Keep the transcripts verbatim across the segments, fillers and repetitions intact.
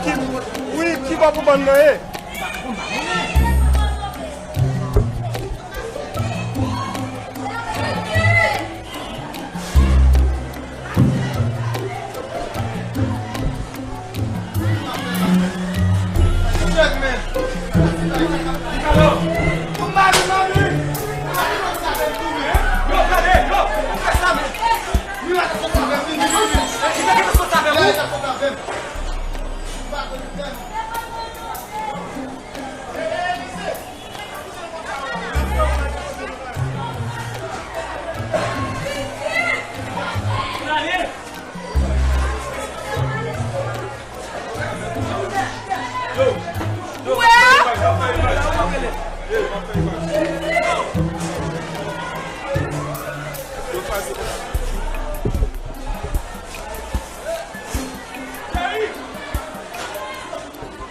Ki, wi, ki bò pou bann nan ye?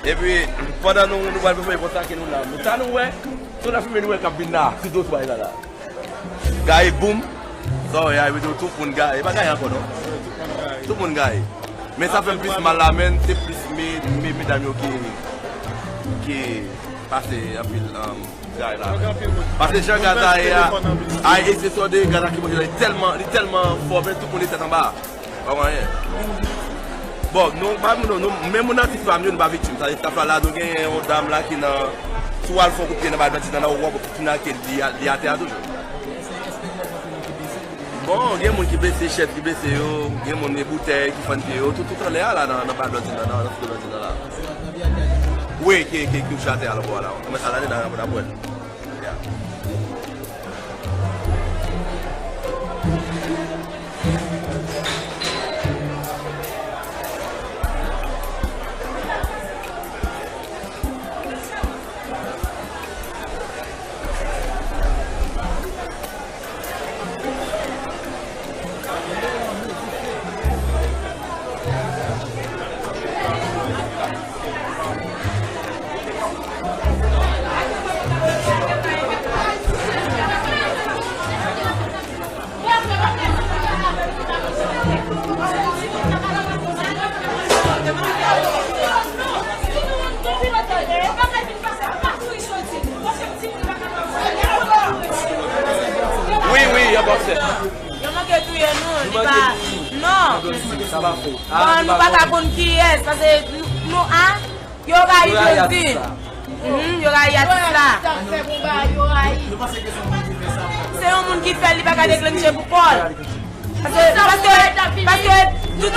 Epi, pandan nou, nou pral voye konsa ke nou la. Men sa nou wè, se yon lafimen nou wè k ap vin la, sou dotwa la la. Gaye boum. Sa w wè a, epi tou, tout moun gaye. E pa gaye ankò, non. Tout moun gaye. Men sa fè m plis mal la, men se plis me, me, medam yo ki, ki pase anpil, um, gaye la. Paske jan gaz la ye a, ay, e se sòde gaz la ki monte la, li tèlman, li tèlman fò, men tout moun li tèt anba. Pa wè anyen. Bon, nou, pa moun, nou, men moun atis pa m yo, nou pa viktim. Sa, staff la, la, nou genyen yon dam la ki nan, si w al fè yon kout pye nan Bal Blanti nan, nan wòb, fouti nan ke li, li atè a toujou. Bon, gen moun ki blese, chèz ki blese yo, gen moun gen boutèy ki fann pye yo, tout, tout anlè a la, nan, nan Bal Blanti nan, nan, nan Bal Blanti nan la. Wi, ki, ki, ki touche atè a, la, bò la. Kòman sa, la, nan, nan, nan, nan, Wi, wi, y ap fè. Yo manke touye nou, li pa, non. Sa pa fo. Bon, nou pa ka konn kiyès, paske nou, nou, a, yo rayi Blondine. Mhm, yo rayi atis la. Se yon moun ki fè l, li pa ka deklanche pou kò l. Paske, paske, paske, tout,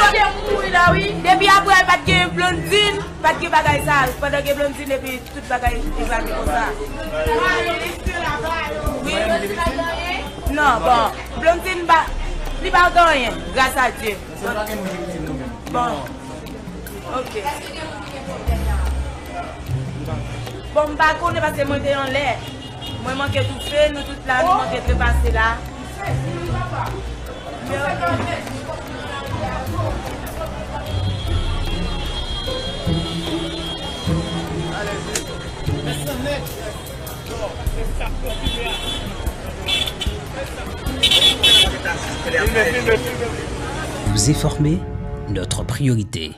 depi apre, pa t gen Blondine, pa t gen bagay sa. Pandan gen Blondine, epi tout bagay eklate konsa. Wi. Non, bon, Blondine pa, li pa gen anyen, gras a Dye. Bon. Ok. Bon, m pa konnen paske mwen te anlè. Mwen manke toufe, nou tout la, nou manke trepase la. Nous informer, notre priorité.